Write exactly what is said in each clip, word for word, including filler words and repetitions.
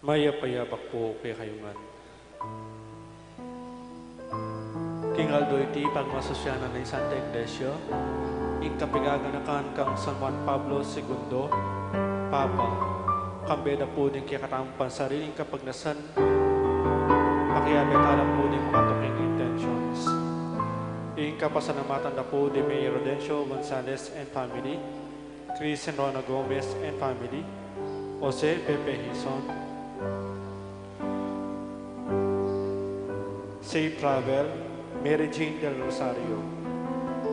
Mayap a abak pu kekayu ngan. King aldo iti, pagmasusyan na ning Santa Iglesia ing kapigaganakan kang San Juan Pablo Segundo, Papa. Kambe da pu ding kekatamung pansariling kapagnasan, pakiabe tala pu ding makatuking intentions. Ing kapasalamatan da pu di Mayor Rodencio Gonzalez and family, Chris and Rona Gomez and family, Jose Pepe Hizon, Safe Travel, Mary Jane Del Rosario.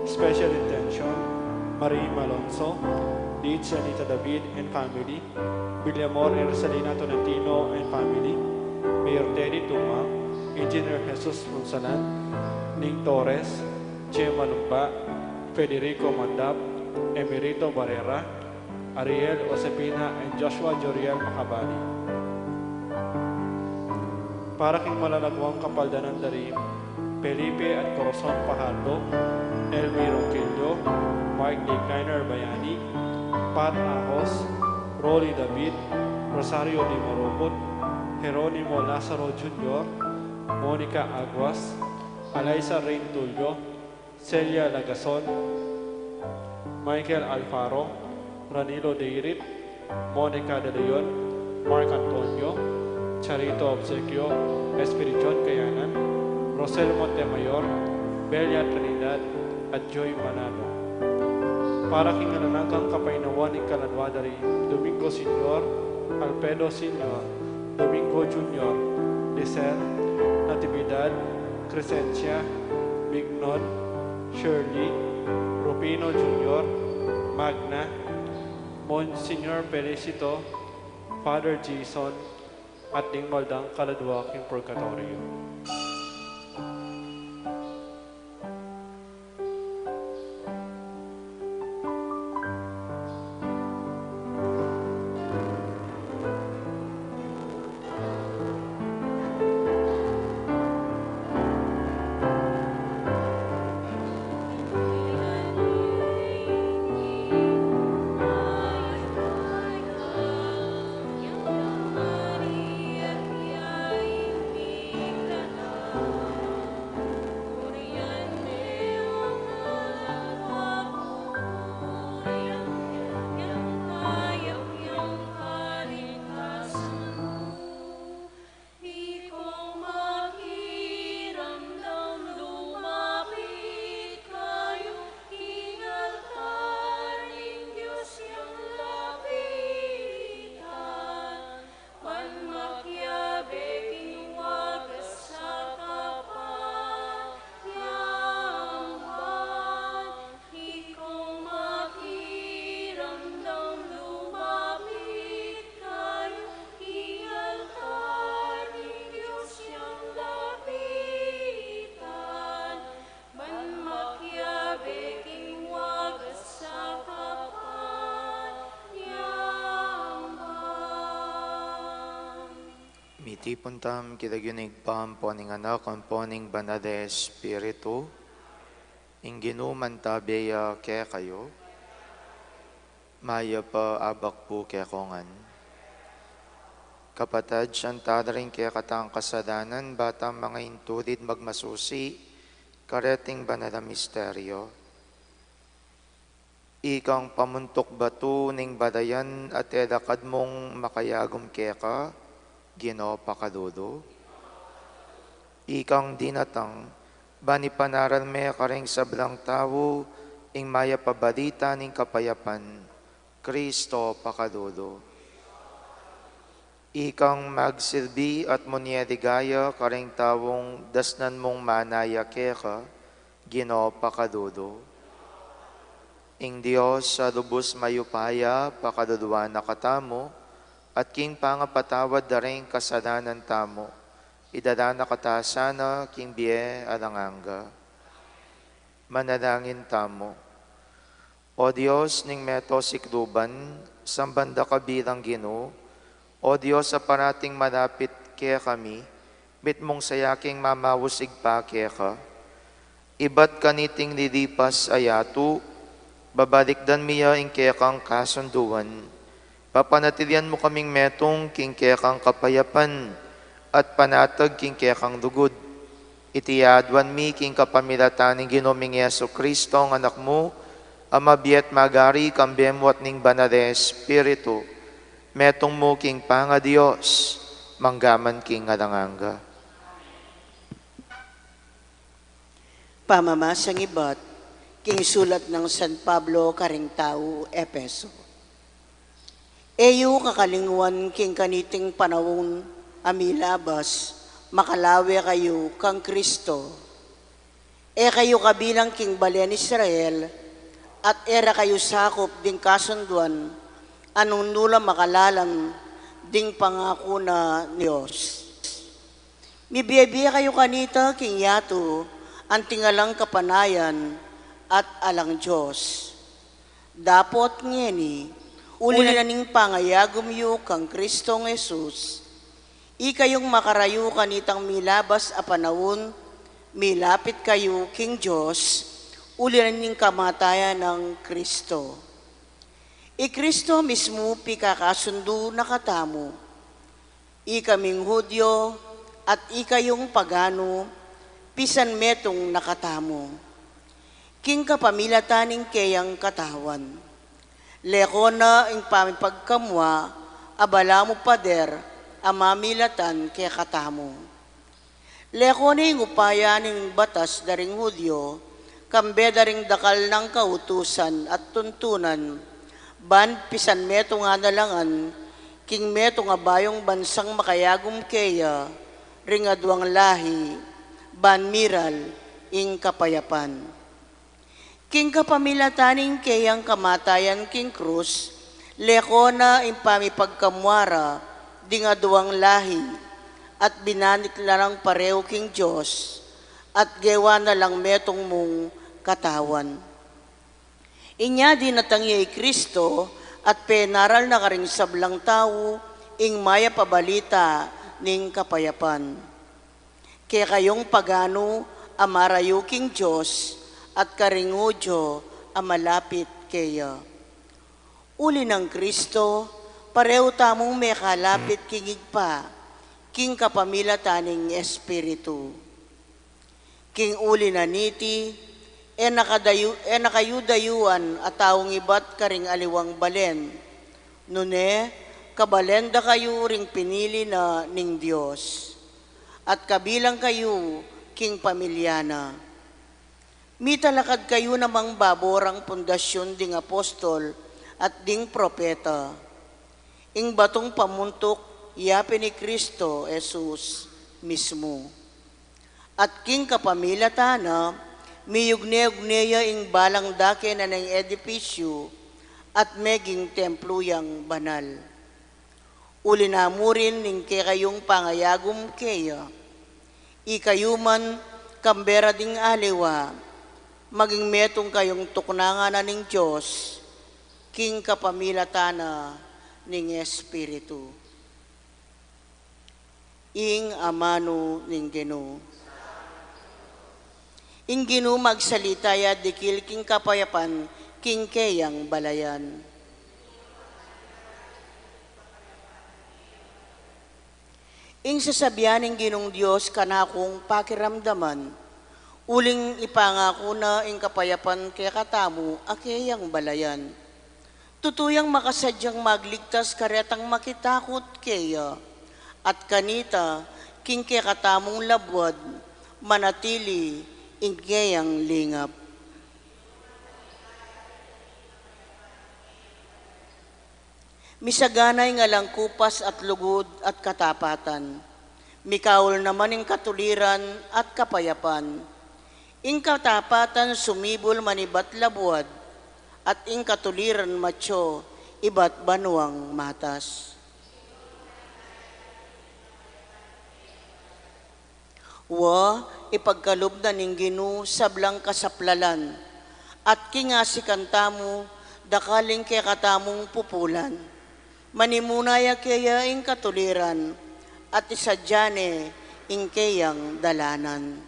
Special intention, Marie Malonzo, Deeds Anita David and family, Villamor and Rosalina Tolentino and family, Mayor Teddy Tuma, Engineer Jesus Punsalan, Ning Torres, Gemma Lumba, Federico Mandap, Emerito Barrera, Ariel Josefina, and Joshua Joriel Macabali. Para king malalagwang kapaldanan da ri Felipe at Corazon Fajardo, Elmi Ronquillo, Mark Decliner Bayani, Pat Ahos, Rolly David, Rosario Di Morocot, Jeronimo Lazaro Junior, Monica Aguas, Alaisa Rain Tulio, Celia Lagason, Michael Alfaro, Ranilo Deirit, Monica De Leon, Mark Antonio, Charito Obsequio, Espirichon Kayanan, Rosel Montemayor, Belia Trinidad, at Joy Manalo. Para king alang anggang kapaynawan ning kaladua da ri Domingo Senior, Alfredo Senior, Domingo Junior, Lisel, Natividad, Crescencia, Mignon, Shirley, Rufino Junior, Magna, Monsignor Felicito, Father Jason, at ding maldang kaladua king purgatorio. Mitipun tamu king lagyu ning Ibpa, ampo ning Anak, ampo ning Banal a Espiritu. Ing Ginu mantabe ya kekayu. Mayap a abak pu kekongan. Kapatad, sisian tala ring kekatang kasalanan, ba tang manga intulid magmasusi kareting banal a misteryo. Ikang pamuntuk batu ning balayan at e lakad mung makayagum keka, Ginu pakalulu. Ikang dinatang, ban ipanaral me karing sablang tau ing mayap a balita ning kapayapan, Kristo pakalulu. Ikang magsilbi at munye ligaya karing taung dasnan mung mana ya keka, Ginu pakalulu. Ing Dios a lubus mayupaya pakaluluan na katamu, at king pangapatawad da ring kasalanan tamu, idala na kata sana king bie alang angga. Manalangin tamu. O Dios ning meto sikluban, samban da ka bilang Ginu, O Dios a parating malapit kekami, mitmung saya king mamausig pa keka. Ibat kaniting lilipas a yatu, babalikdan mi ya ing kekang kasunduan, Papanatilian mu kaming metung king kekang kapayapan at panatag king kekang lugud. Iti aduan mi king kapamilatan ning Ginu ming Jesu Kristo, ang Anak mu, a mabie at magari kambe mu at ning Banal a Espiritu, metung mu king pangaDios, mangga man king alang angga. Pamamasang ibat king sulat nang San Pablo karing tau Efeso. E yu kakalingwan king kaniting panaun a milabas, makalawe kayu kang Kristo. E kayu kabilang king balen Israel, at e ra kayu sakup ding kasunduan a nung nu la makalalam ding pangaku na ning Dios. Mibie-bie kayu kanita king yatu anting alang kapanayan at alang Dios. Dapot ngeni, uli na ning pangayagum yu kang Kristong Jesus, ikayung makarayu kanitang milabas a panaun, milapit kayu king Dios, uli na ning kamatayan nang Kristo. I Kristo mismu pikakasundu na katamu. Ikaming Judio at ikayung paganu, pisan metung na katamu king kapamilatan ning keyang katawan. Leko na ing pamipagkamua a balamu pader a mamilatan kekatamu. Leko na ing upaya ning batas da ring Judio, kambe da ring dakal nang kautusan at tuntunan, ban pisan metung a nalangan king metung a bayung bansang makayagum keya ring aduang lahi, ban miral ing kapayapan. King kapamilatan ning keyang kamatayan king krus, leko na ing pamipagkamua ra ding aduang lahi, at binanit la rang parehu king Dios, at gewa na lang metung mung katawan. Inya dinatang ya i Kristo, at penaral na karing sablang tau ing mayap a balita ning kapayapan. Kekayung paganu a marayu king Dios, at karing Judio a malapit keya. Uli nang Kristo, parehu tamung mekalapit king Ibpa, king kapamilatan ning Espiritu. King uli na niti, e na kadayu-, e na kayu dayuan a taung ibat karing aliwang balen, nune, kabalen da kayu ring pinili na ning Dios, at kabilang kayu king pamilya na. Mitalakad kayu namang babo rang pundasyun ding apostol at ding propeta. Ing batung pamuntuk, ya pin i Kristo Jesus mismu. At king kapamilatan na, miyugne-ugne ya ing balang dake na ning edipisyu, at meging templu yang banal. Uli na mu rin ning kekayung pangayagum keya. Ikayu man, kambe ra ding aliwa, maging metung kayung tuknangan na ning Dios, king kapamilatan na ning Espiritu. Ing amanu ning Ginu. Ing Ginu magsalita ya dikil king kapayapan king keyang balayan. Ing sasabian ning Ginung Dios kanakung pakiramdaman, uling ipangaku na ing kapayapan kekatamu a keyang balayan. Tutu yang makasadyang magligtas karetang makitakut keya, at kanita, king kekatamung labuad, manatili ing keyang lingap. Misagana ing alang kupas at lugud at katapatan. Mikaul naman ing katuliran at kapayapan. Ing katapatan sumibul manibat labuad, at ing katuliran matyu ibat banuang matas. Wa, ipagkalub na ning Ginu sablang kasaplalan, at king asikan tamu, dakal ing kekatamung pupulan. Manimuna ya keya ing katuliran, at isadya ne ing keyang dalanan.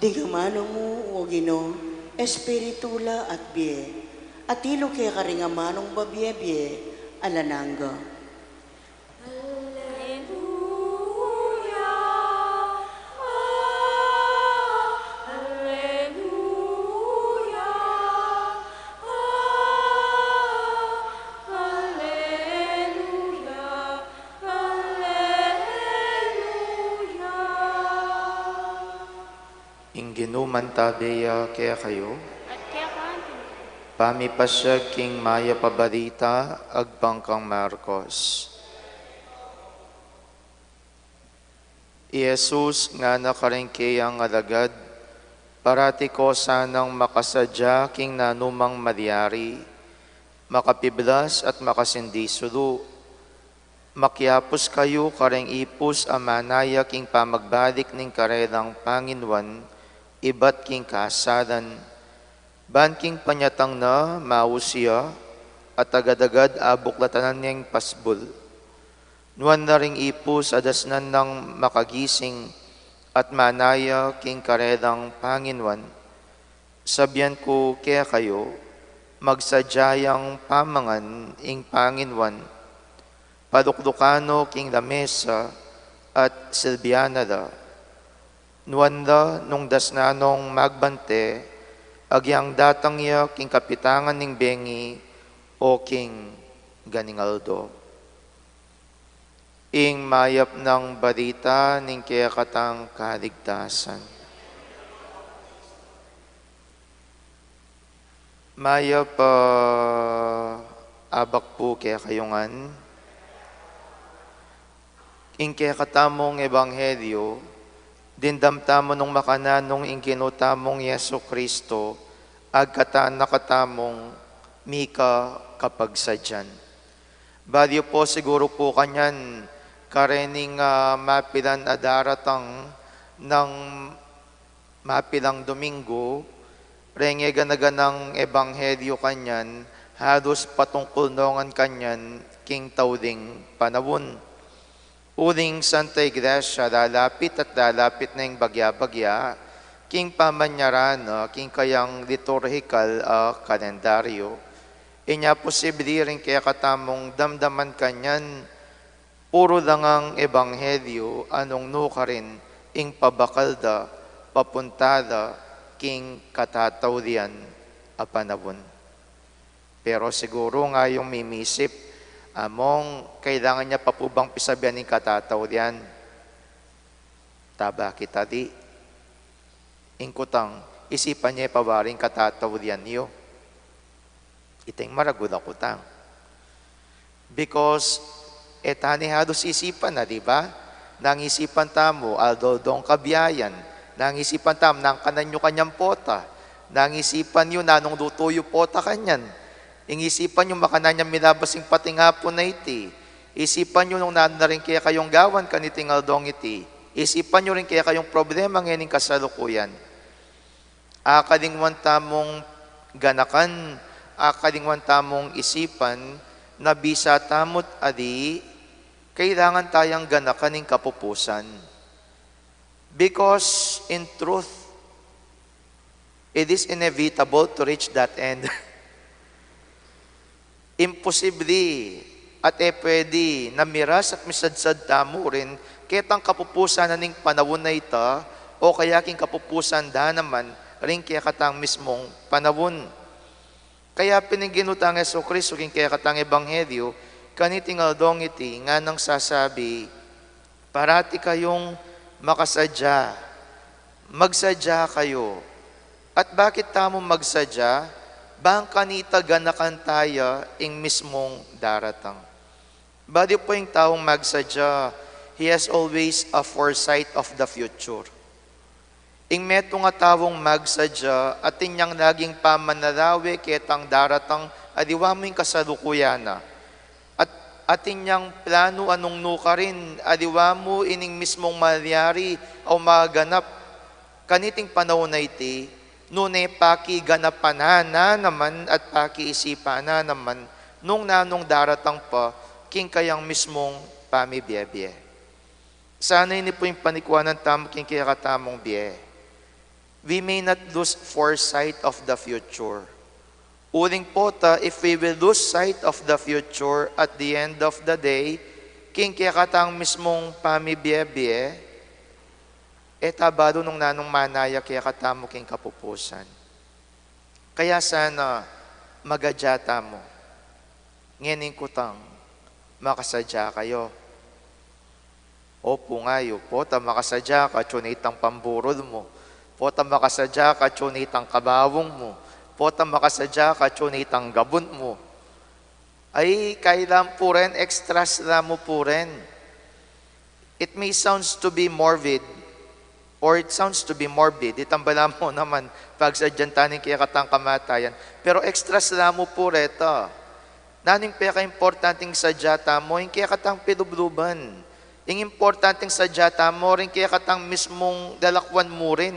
Ing amanu mu, o Ginu, espiritu la at bie, atilu keka ring amanung mabie-bie alang angga. Alleluia, alleluia, alleluia, alleluia. Ing Ginu mantabe ya kekayu. At keka naman. Pamipasiag king Mayap a Balita agpang kang Marcos. I Jesus ngana karing kayang alagad, parati ko sanang makasadya king nanumang malyari, makapiblas at makasindisulu. Makiapus kayu karing ipus a manaya king pamagbalik ning karelang panginuan ibat king kasalan. Ban king panyatang na, maus ya, at agad-agad abuklatan neng pasbul. Nuan na ring ipus a dasnan nang makagising at manaya king karelang panginuan. Sabian ku kekayu, magsadya yang pamangan ing panginuan, paluklukan no king lamesa at silbian na la. Nuan la nung dasnan nong magbante, agyang datang ya king kapitangan ning bengi o king ganing aldo. Ing Mayap nang Balita ning kekatang kaligtasan. Mayap a abak pu kekayu ngan. Ing kekatamung ebanghelyo, dimdam tamu nung makananu ing Ginu tamung Jesucristo, agkatan na katamung mika kapagsadyan. Bali yu pu, siguru pu kanyan, karening, ah, mapilan a daratang nang mapilang Domingo, reng e gana-ganang ebanghelyo kanyan, halus patungkul no ngan kanyan king tauling panaun. Uling Santa Iglesia, lalapit at lalapit na ing bagya-bagya king pamanyaran na king kayang liturhikal a kalendaryo. Inya posible ring kekatamung damdaman kanyan, puru la ngang ebanghelyo a nung nukarin ing pabakal da, papunta da king katataulian a panaun. Pero siguru ngayung mimisip, among kailangan ya pa pu bang pisabian ing katataulian? Taba kita di. Ing kutang, isipan ye pa wari ing katataulian yu? Iting maragul a kutang. Because, e ta ne halus isipan na, di ba? Nung isipan tamu, aldo-aldong kabiayan. Nung isipan tamu, nung kanan yu kanyan pota. Nung isipan yu, nanung lutu yu pota kanyan. Ing isipan yu, makanyan yang milabas ing pating apun a iti. Isipan yu nung nanu na ring kekayung gawan kaniting aldong iti. Isipan yu ring kekayung problema ngening kasalukuyan. Akalingwan tamung ganakan, akalingwan tamung isipan, na bisa tamu't ali, kailangan tayang ganakan ing kapupusan. Because in truth, it is inevitable to reach that end. Imposible at e pwede na miras at misadsad tamu rin ketang kapupusan na ning panaun a ita, o kaya king kapupusan da naman ring kekatang mismung panaun. Kaya pin ing Ginu tang Jesucristo king kekatang ebanghelyo, kaniting aldong iti, nganang sasabi, parati kayung makasadya. Magsadya kayu. At bakit tamu magsadya? Bang kanita ganakan taya ing mismung daratang. Bali pu ing taung magsadya, he has always a foresight of the future. Ing metung a taung magsadya, atin yang laging pamanarawe ketang daratang, aliwa mu ing kasalukuyan na. At atin yang planu a nung nukarin, aliwa mu ining mismung malyari o maganap kaniting panaun a iti, nune pakiganapan na naman at pakiisipan na naman nung nanung daratang pa king kayang mismung pamibie-bie. Sana ini pu ing panikuanan tamu king kekatamung bie. We may not lose foresight of the future. Uling pota, if we will lose sight of the future at the end of the day, king kekatang mismung pamibie-bie, e ta balu nung nanung manaya kekatamu king kapupusan. Kaya sana magadya tamu. Ngening kutang, makasadya kayo. Opu, ngayu, pota makasadya ka, atyu ne itang pamburul mu. Pota makasadya ka, atyu ne itang kabaung mu. Pota makasadya ka, atyu ne itang gabun mu. Ay, kailan pu rin, extras la mu pu rin. It may sounds to be morbid, or it sounds to be morbid. Itang bala mu naman, pagsadyan ta ning kekatang kamatayan. Pero extras la mu pu reta. Nanu ing pekaimportanting sadya tamu? Ing kekatang pilubluban. Ing importanting sadya tamu, ring kekatang mismung lalakwan mu rin.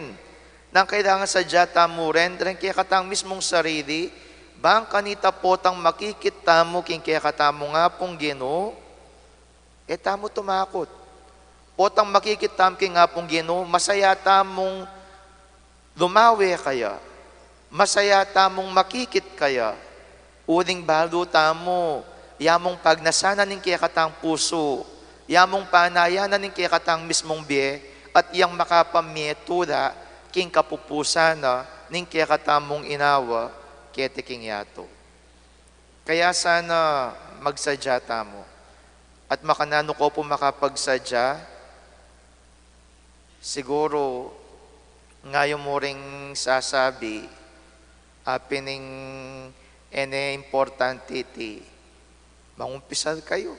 Nang kailangan sadya tamu rin, ring kekatang mismung sarili, bang kanita potang makikit tamu king kekatamung Apung Ginu, e tamu tumakut. Potang makikit tamu king Apung Ginu, masaya tamung lumawe kaya, masaya tamung makikit kaya, uling balu tamu, ya mung pagnasan na ning kekatang pusu, ya mung panaya na ning kekatang mismung bie, at yang makapamie tula king kapupusan na ning kekatamung inawa keti king yatu. Kaya sana magsadya tamu. At makananu ko pu makapagsadya? Siguru, ngayu mu ring sasabi, apin ing e ne importante iti, mangumpisal kayu.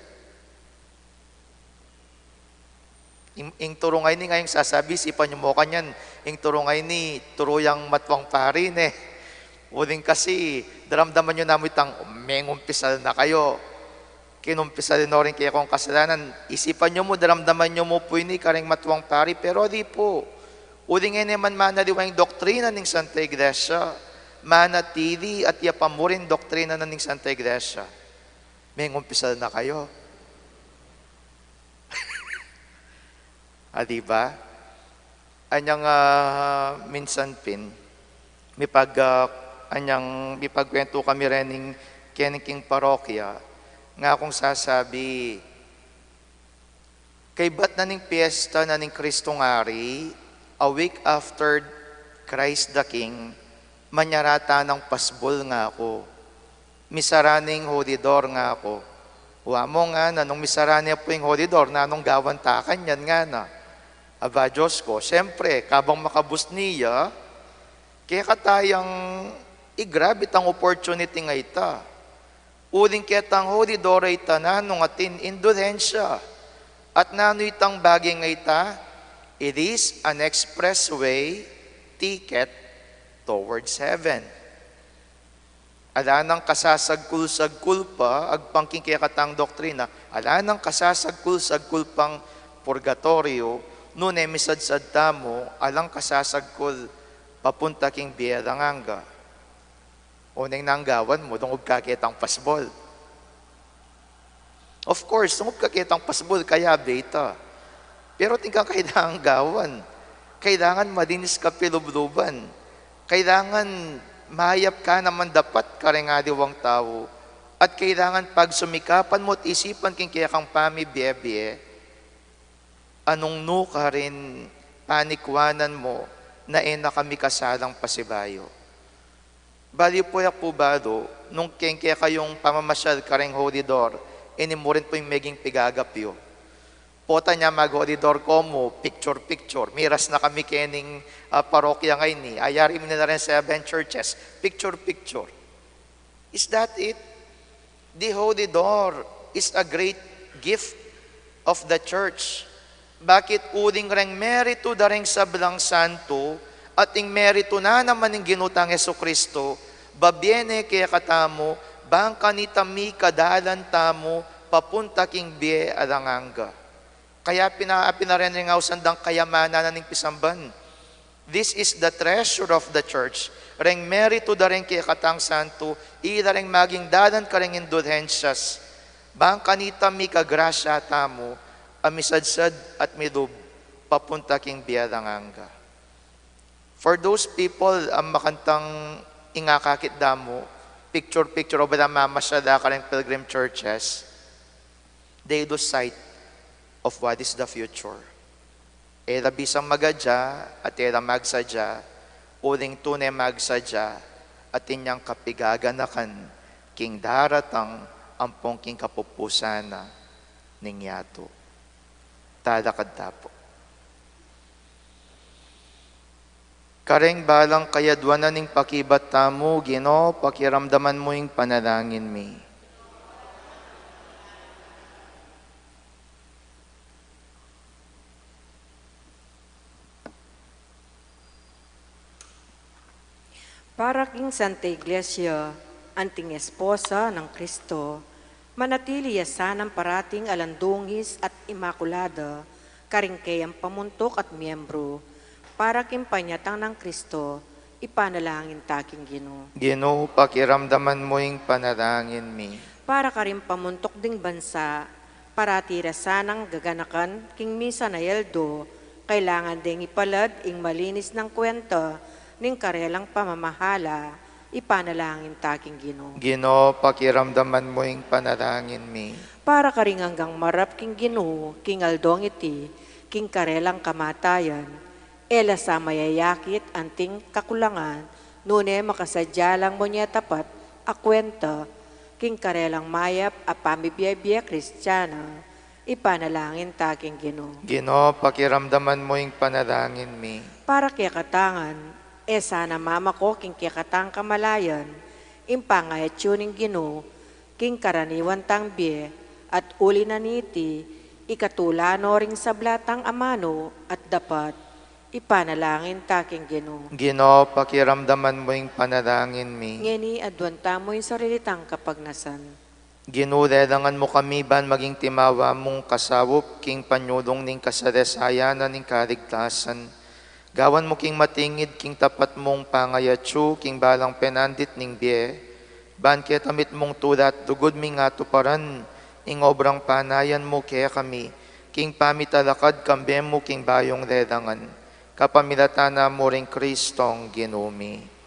Ing, ing turu ngeni, ngeni sasabi, isipan yu mu kanyan, ing turu ngeni, turu yang matuang pari ne. Uling kasi, daramdaman yu namu itang, mengumpisal na kayu. Kinumpisal yu no ring kekong kasalanan, isipan yu mu, daramdaman yu mu pu ini karing matuang pari, pero ali pu. Uling e ne man manaliwa ing doktrina ning Santa Iglesia, manatili at ya pa mu rin doktrina na ning Santa Iglesia. Mengumpisal na kayu. Ah, di ba? Anyang, ah, minsan pin, mipag, ah, anyang mipagkwentu kami rening keni king parokya, nga kung sasabi, kaybat na ning piyesta na ning Kristong Ari, a week after Christ the King, manyaratan nang pasbul, nga ku. Misara ne ing Holy Door, nga ku. Wa mu, ngana, nung misara ne pu ing Holy Door, nanung gawan ta kanyan, ngana. Aba, Diyos ko, siyempre, kabang makabus niya, kekatang i-grab itang opportunity nga ita. Uling ketang Holy Door a ita, nanung atin, indulhensya. At nanu itang bage nga ita? It is an expressway ticket towards heaven. Ala nang kasasagkul-sagkul pa, agpang king kekatang doktrina, ala nang kasasagkul-sagkul pang purgatoryo, nune misadsad tamu, alang kasasagkul papunta king bie alang angga. O neng nang gawan mu, dungub ka ketang pasbul. Of course, dungub ka ketang pasbul, kayabe ita. Pero atin kang kailangan gawan. Kailangan malinis ka pilubluban. Kailangan mayap ka naman dapat kareng aliwang tau. At kailangan pagsumikapan mu at isipan king kekang pamibie-bie, anung nu karin panikwanan mu na e na kami kasalang pasibayu. Bali pu, e ku balu nung keng kekayung pamamasyal kareng Holy Door, ini mu rin pu ing meging pigagap yu. Pota nya mag-Holy Door ko mu, picture-picture. Miras na kami kening, ah, parokya ngeni. Ayari mi na rin seven churches. Picture-picture. Is that it? The Holy Door is a great gift of the Church. Bakit? Uling reng meritu da reng sablang santu, at ing meritu na naman ning Ginu tang Jesucristo, babie ne kekatamu, bang kanita mikadalan tamu papunta king bie alang angga. Kaya pina-, pinaren ring ausan dang kayamanan na ning pisamban. This is the treasure of the Church. Reng meritu da reng kekatang santu, ila reng maging dalan kareng indulhensyas. Bang kanita mikagrasya tamu, a misadsad at milub, papunta king bie alang angga. For those people, ang makantang ingakakit da mu, picture-picture, o ba da mamasyal da kareng pilgrim churches, they lose sight of what is the future. E la bisang magadya at e la magsadya, uling tune magsadya, atin yang kapigaganakan king daratang ampong king kapupusan na ning yatu. Talakad ta pu. Kareng balang kayadwanan ning pakibat tamu, Ginu, pakiramdaman mu ing panalangin mi. Para king Santa Iglesia, anting esposa nang Kristo, manatili ya sanang parating alang dungis at imakulada, karing keyang pamuntuk at miyembru, para king panyatang nang Kristo, ipanalangin ta king Ginu. Ginu, pakiramdaman mu ing panalangin mi. Para karing pamuntuk ding bansa, parati ra sanang gaganakan king misan a aldo, kailangan deng ipalad ing malinis nang kwenta ning karelang pamamahala, ipanalangin ta king Ginu. Ginu, pakiramdaman mu ing panalangin mi. Para karing anggang marap king Ginu, king aldong iti, king karelang kamatayan, e la sa mayayakit anting kakulangan, nune makasadya lang munye tapat a kwenta, king karelang mayap a pamibie-bie Kristiana, ipanalangin ta king Ginu. Ginu, pakiramdaman mu ing panalangin mi. Para kekatang ngan, e sana mamako king kekatang kamalayan, ing pangayatsu ning Ginu, king karaniwan tang bie, at uli na niti, ikatula no ring sabla tang amanu at dapat, ipanalangin ta king Ginu. Ginu, pakiramdaman mu ing panalangin mi. Ngeni, aduan tamu ing sarili tang kapagnasan. Ginu, lelangan mu kami ban maging timawa mung kasaup king panyulung ning kasalesayan na ning kaligtasan. Gawan mu king matingid king tapat mung pangayatsu king balang penandit ning bie, ban keta mitmung tula at lugud ming atuparan ing obrang panayan mu kekami, king pamitalakad kambe mu king bayung lelangan. Kapamilatan na mu ring Kristong Ginu mi.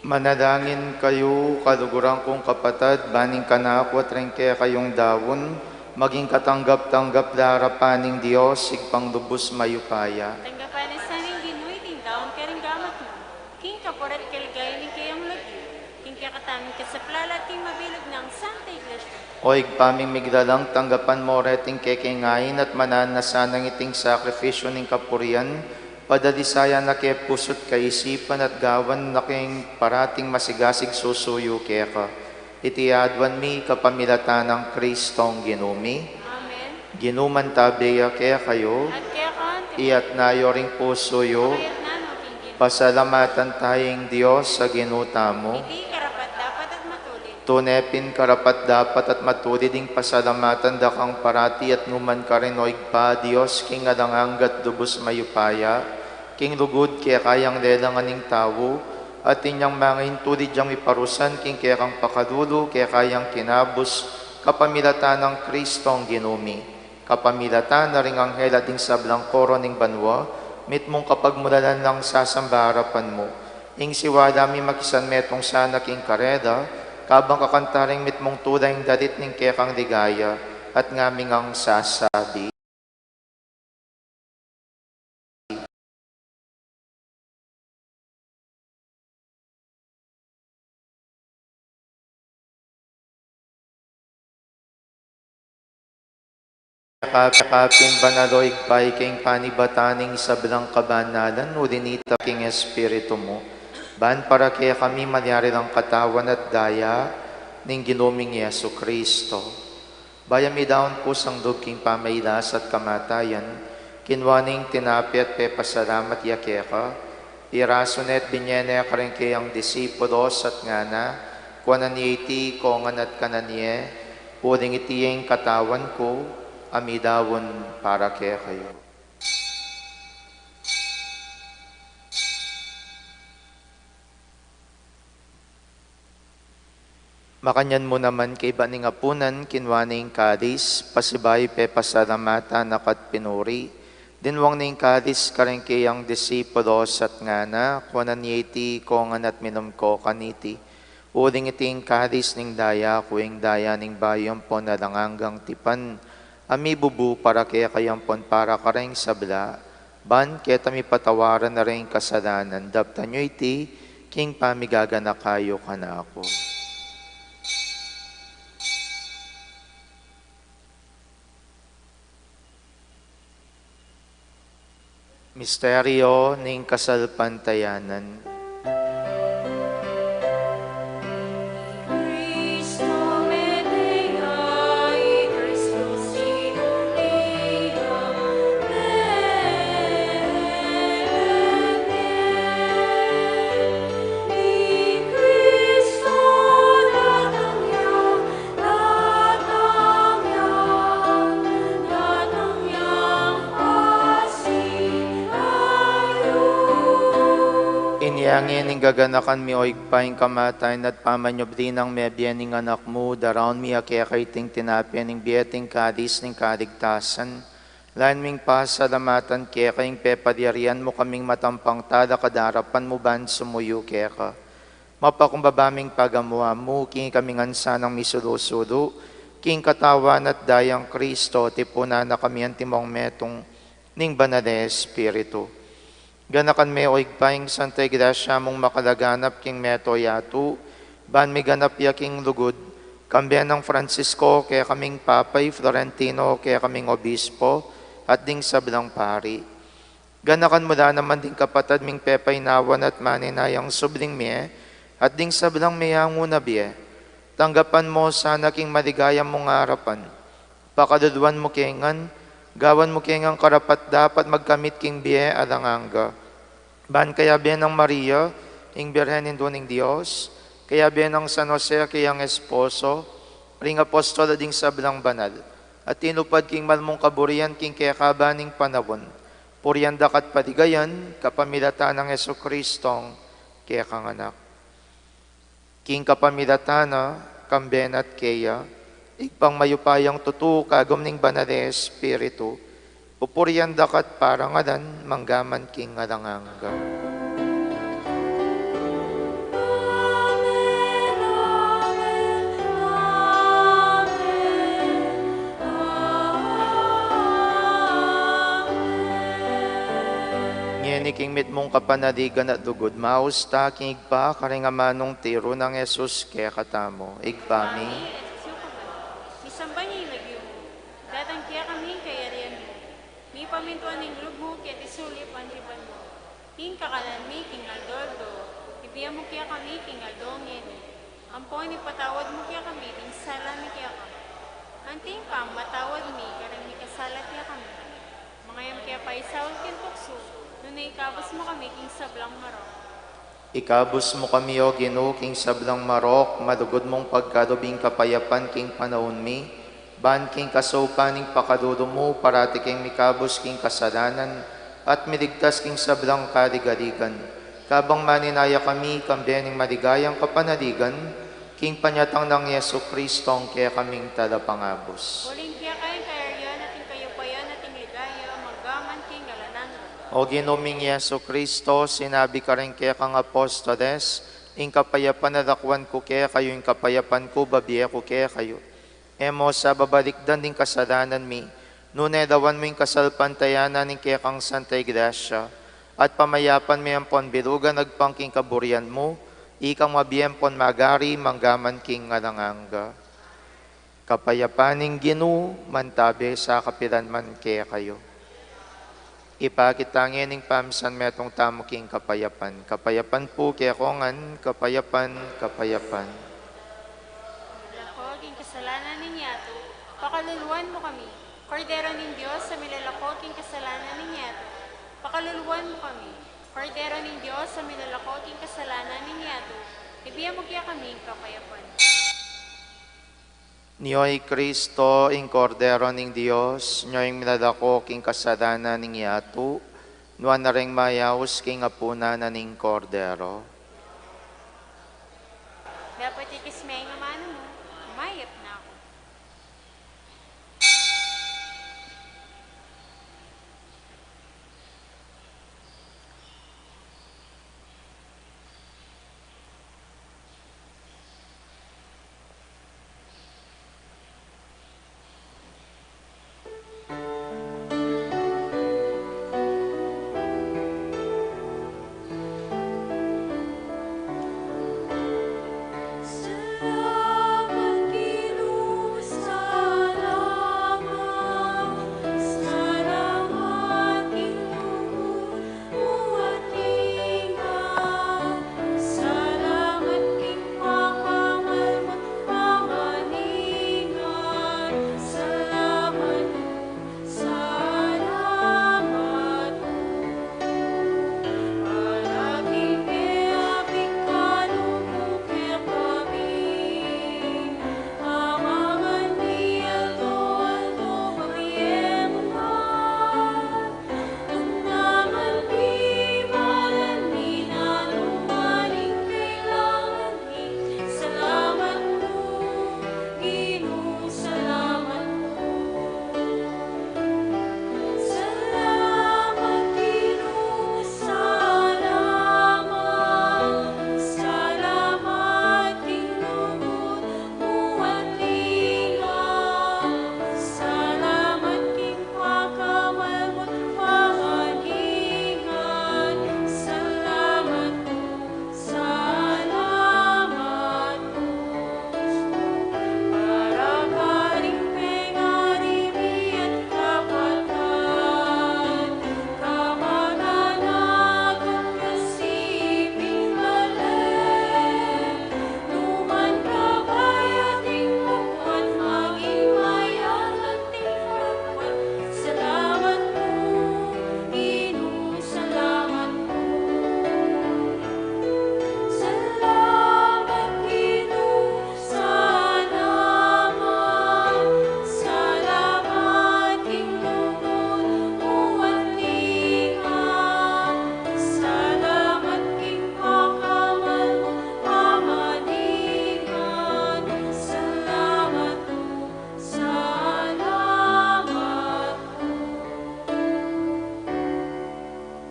Manalangin kayu, kaluguran kung kapatad, ban ing kanaku at ring kekayung daun, maging katanggap-tanggap la arapan ning Dios, Ibpang lubus mayupaya. Tanggapan na sa ning Ginu iting daun karing gamat mu, king kapurian at kaligayan ning kayang lagyu, king kekatamung kasaplalan at king mabilug nang Santa Iglesia. O Ibpa ming miglalang, tanggapan mu reting kekeng ain at mananu na sanang iting sakrifisyu ning kapurian, padalisayan na keng pusu't kaisipan at gawan na keng parating masigasig susuyu keka. Iti aduan mi kapamilatan nang Kristong Ginu mi. Amen. Ginu mantabe ya kekayu. At keka naman. Iyatas yu ring pusu yu. Iyatas na no king Ginu. Pasalamatan taya ing Dios a Ginu tamu. Iti karapat-dapat at matulid. Tune pin karapat-dapat at matulid ing pasalamatan da kang parati at nu man karin, o Ibpa, Dios king alang angga at lubus mayupaya, king lugud keka yang lelangan ing tau, at inyang mangintulid yang miparusan king kekang pakalulu, keka yang kinabus, kapamilatan nang Kristong Ginu mi. Kapamilatan na ring anghel at ding sablang koro ning banua, mitmung kapagmulalan lang sasamba arapan mu. Ing siwala mi makisanmetung sana king karela, kabang kakanta ring mitmung tula ing dalit ning kekang ligaya, at ngaming sasabi. Kapin banal, o Ibpa, ika ing panibatan ning sablang kabanalan, uli na nita king Espiritu mu, ban para kekami malyari lang katawan at daya ning Ginu ming Jesucristo. Bayu ya midaun kusang lub king pamailas at kamatayan, kinua ne ing tinape at pepasalamat ya keka, pirasu ne at binye ne karing keyang disipulos at ngana, kuanan ye iti kongan at kanan ye, uling iti ing katawan ku, a midaun para kekayu. Makanyan mu naman kaybat ning apunan, kinua ne ing kalis, pasibayu pepasalamatan na ka at pinuri, dinwang ne ing kalis karing keyang disipulos at ngana, kuanan ye iti kongan at minum ko kaniti, uling iti ing kalis ning daya ku, ing daya ning bayu ampon alang anggang tipan, a mibubu para kekayu ampon para kareng sabla, ban keta mipatawaran na ring kasalanan. Daptan yu iti king pamigaganaka yu kanaku. Misteryo ning kasalpantayanan. Inya ngeni gaganakan mi, o Ibpa, ing kamatayan at pamanyubli nang mebie ning Anak mu, daraun mi keka iting tinape ning bie at ing kalis ning kaligtasan. Lain ming pasalamatan keka ing pepalyarian mu kaming matampang talakad king arapan mu ban sumuyu keka. Mapakumbaba ming pagamuan mu king kami ngan sanang misulu-sulu king katawan at dayang Kristo, tipunan na kami antimong metung ning Banal a Espiritu. Ganakan me, o Ibpa, ing Santa Iglesia mung makalaganap king mabilug a yatu, ban miganap ya king lugud, kambe nang Francisco kekaming Papa, i Florentino kekaming Obispo, at ding sablang pari. Ganakan mu la naman ding kapatad ming pepainawan at maninayang subling mie, at ding sablang meyangu na bie. Tanggapan mu la sana king maligaya mung arapan. Pakaluluan mu ke ngan, gawan mu ke ngan karapat-dapat magkamit king bie alang angga. Ban kayabe nang Maria, ing Birhen Indu ning Dios, kayabe nang San Jose, keyang esposo, ring apostol at ding sablang banal, a tinupad king mal mung kaburian king kekaban ning panaun, purian da ka at paligayan, kapamilatan nang Jesucristong kekang Anak. King kapamilatan na, kambe na at keya, Ibpang mayupayang tutu, kagum ning Banal a Espiritu, pupurian da ka at parangalan, mangga man king alang angga. Ngeni king mitmung kapanaligan at lugud, maus ta king Ibpa, karing amanung tiru nang Jesus kekatamu. Ibpa mi, misamban ya ing lagyu mu, datang kekami ing kayarian mu, mipamintuan ing lub mu keti sulip anti banua. Ing kakanan mi king aldo-aldo, ibie mu kekami king aldo ngeni. Ampon ipatawad mu kekami ding sala mi keka, anti ing pamamatawad mi karing mikasala kekami. Manga e mu ke paisaul king tuksu, nune ikabus mu kami king sablang marok. Ikabus mu kami, O Ginu, king sablang marok, malugud mung pagkalub ing kapayapan king panaun mi, ban king kasaupan ning pakalulu mu, parati kaming mikabus king kasalanan, at miligtas king sablang kaligaligan. Kabang maninaya kami, kambe ning maligayang kapanaligan, king panyatang nang Yesu Kristong kekaming Talapangabus. Uling keka ing kayarian, at ing kayupayan, at ing ligaya, mangga man king alang angga. O Ginu ming Yesu Kristo, sinabi karing kekang apostoles, ing kapayapan lalakwan ku kekayu, ing kapayapan ku babie ku kekayu. E mu sa babalikdan ding kasalanan mi, nune lawan mu ing kasalpantayanan ning kekang Santa Iglesia, at pamayapan me ampon bilugan agpang king kaburian mu, ikang mabie ampon magari mangga man king alang angga. Kapayapan ning Ginu mantabe sa kapilan man kekayu. Ipakit tang ing pamisan metung tamu king kapayapan. Kapayapan pu kekongan, kapayapan, kapayapan. Lako king kasalanan ning yatu, pakaluluan mu kami. Kordero ning Dios a milalako king kasalanan ning yatu, pakaluluan mu kami. Kordero ning Dios a milalako king kasalanan ning yatu, ibie mu kekami ing kapayapan. Nyo i Kristo, ing Kordero ning Dios, nyo ing milalako king kasalanan ning yatu, nuan na ring mayaus king apunan na ning Kordero. Dapat ikis me ing amanu mu, mayap na ku.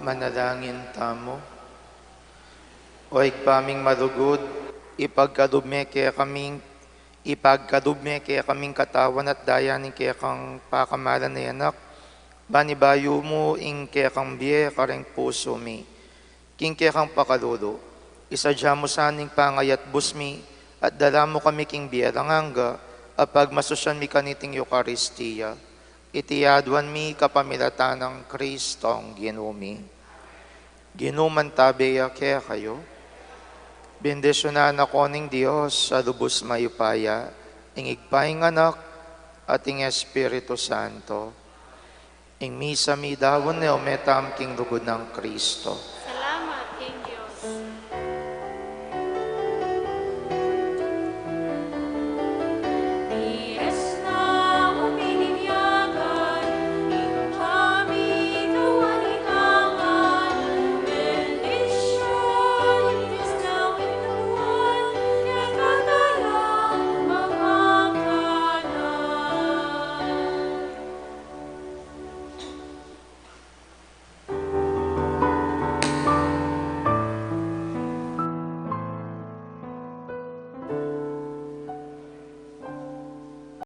Manalangin tamu. O Ibpa ming malugud, ipagkalub me kekaming, ipagkalub me kekaming katawan at daya ning kekang pakamalan a Anak, ban ibayu mu ing kekang bie karing pusu mi. King kekang pakalulu, isadya mu sa ning pangayatbus mi, at dala mu kami king bie alang angga, a pagmasusyan mi kaniting Eukaristia. Iti aduan mi kapamilatan nang Kristong Ginu mi. Ginu mantabe ya kekayu. Bendisyunan na ko ning Dios a lubus mayupaya, ing Ibpa, ing Anak, at ing Espiritu Santo. Ing misa mi daun ne, o metam king lugud nang Kristo.